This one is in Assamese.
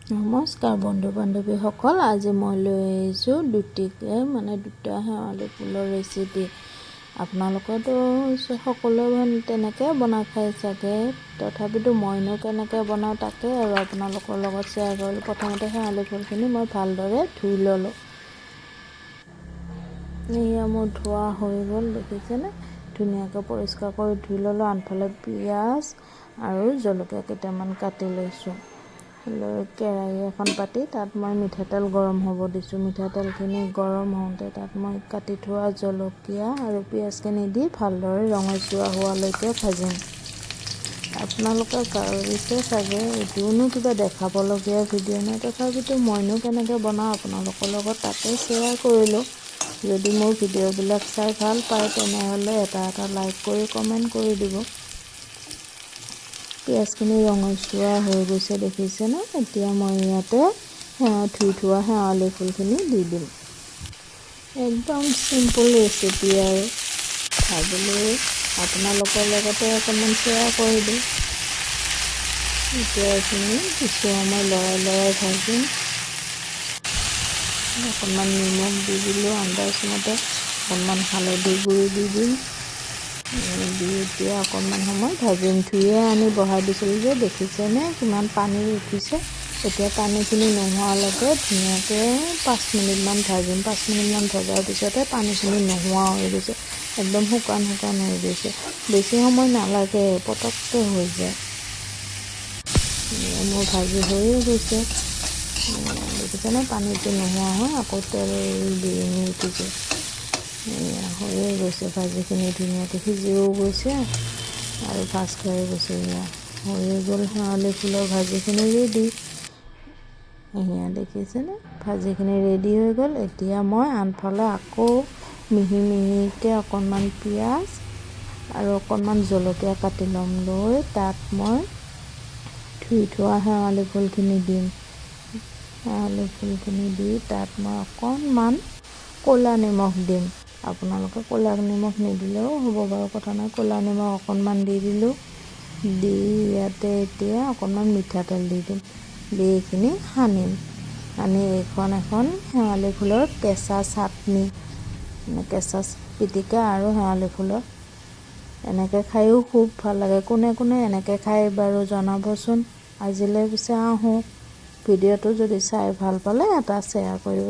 নমস্কাৰ বন্ধু বান্ধৱীসকল, আজি মই লৈ আহিছোঁ দুটিকে মানে দুটা শেৱালি ফুলৰ ৰেচিপি। আপোনালোকেতো সকলোৱে তেনেকৈ বনাই খাই চাগে, তথাপিতো মইনো কেনেকৈ বনাওঁ তাকে আৰু আপোনালোকৰ লগত শ্বেয়াৰ কৰিলোঁ। প্ৰথমতে শেৱালি ফুলখিনি মই ভালদৰে ধুই ল'লোঁ। এয়া মোৰ ধোৱা হৈ গ'ল, দেখিছেনে? ধুনীয়াকৈ পৰিষ্কাৰ কৰি ধুই ল'লোঁ। আনফালে পিঁয়াজ আৰু জলকীয়া কেইটামান কাটি লৈছোঁ। লৈ কেৰাহী এখন পাতি তাত মই মিঠাতেল গৰম হ'ব দিছোঁ। মিঠাতেলখিনি গৰম হওঁতে তাত মই কাটি থোৱা জলকীয়া আৰু পিঁয়াজখিনি দি ভালদৰে ৰঙচুৱা হোৱালৈকে ভাজিম। আপোনালোকে ভাবিছে চাগে, এইটোনো কিবা দেখাবলগীয়া ভিডিঅ' নাই। তথাপিতো মইনো কেনেকৈ বনাওঁ আপোনালোকৰ লগত তাকে শ্বেয়াৰ কৰিলোঁ। যদি মোৰ ভিডিঅ'বিলাক চাই ভাল পায়, তেনেহ'লে এটা এটা লাইক কৰি কমেণ্ট কৰি দিব। পিঁয়াজখিনি ৰঙচুৱা হৈ গৈছে, দেখিছেনে? এতিয়া মই ইয়াতে ধুই থোৱা শেৱালি ফুলখিনি দি দিম। একদম চিম্পুল ৰেচিপি আৰু ভাবিলোঁ আপোনালোকৰ লগতে অকণমান শ্বেয়াৰ কৰি দিওঁ। এতিয়া এইখিনি কিছু সময় লৰাই লৰাই ভাজিম। অকণমান নিমখ দি দিলোঁ আন্দাজমতে, অকণমান হালধি গুড়ি দি দিম। দি এতিয়া অকণমান সময় ভাজিম। ধুয়ে আনি বহাই দিছিলোঁ যে, দেখিছেনে কিমান পানী উঠিছে? এতিয়া পানীখিনি নোহোৱালৈকে ধুনীয়াকৈ 5 মিনিটমান ভাজিম। 5 মিনিটমান ভজাৰ পিছতে পানীখিনি নোহোৱা হৈ গৈছে, একদম শুকান শুকান হৈ গৈছে। বেছি সময় নালাগে, পটককৈ হৈ যায়। মোৰ ভাজি হৈয়ে গৈছে, দেখিছেনে? পানীটো নোহোৱা হৈ আকৌ তেল বিৰিঙি উঠিছে। এয়া হৈয়ে গৈছে ভাজিখিনি, ধুনীয়াকৈ সিজিও গৈছে আৰু ভাজ খাই গৈছে। এয়া হৈয়ে গ'ল, শেৱালি ফুলৰ ভাজিখিনি ৰেডি। এয়া দেখিছেনে? ভাজিখিনি ৰেডি হৈ গ'ল। এতিয়া মই আনফালে আকৌ মিহি মিহিকৈ অকণমান পিঁয়াজ আৰু অকণমান জলকীয়া কাটি ল'ম। লৈ তাত মই ধুই থোৱা শেৱালি ফুলখিনি দিম। শেৱালি ফুলখিনি দি তাত মই অকণমান ক'লা নিমখ দিম। আপোনালোকে ক'লা নিমখ নিদিলেও হ'ব বাৰু, কথা নাই। ক'লা নিমখ অকণমান দি দিলোঁ। দি ইয়াতে এতিয়া অকণমান মিঠাতেল দি দিম। দি এইখিনি সানিম। সানি এইখন এখন শেৱালি ফুলৰ কেঁচা চাটনি, কেঁচা পিটিকা আৰু শেৱালি ফুলৰ এনেকৈ খায়ো খুব ভাল লাগে। কোনে কোনে এনেকৈ খায় বাৰু জনাবচোন। আজিলৈ পিছে আহোঁ। ভিডিঅ'টো যদি চাই ভাল পালে এটা শ্বেয়াৰ কৰিব।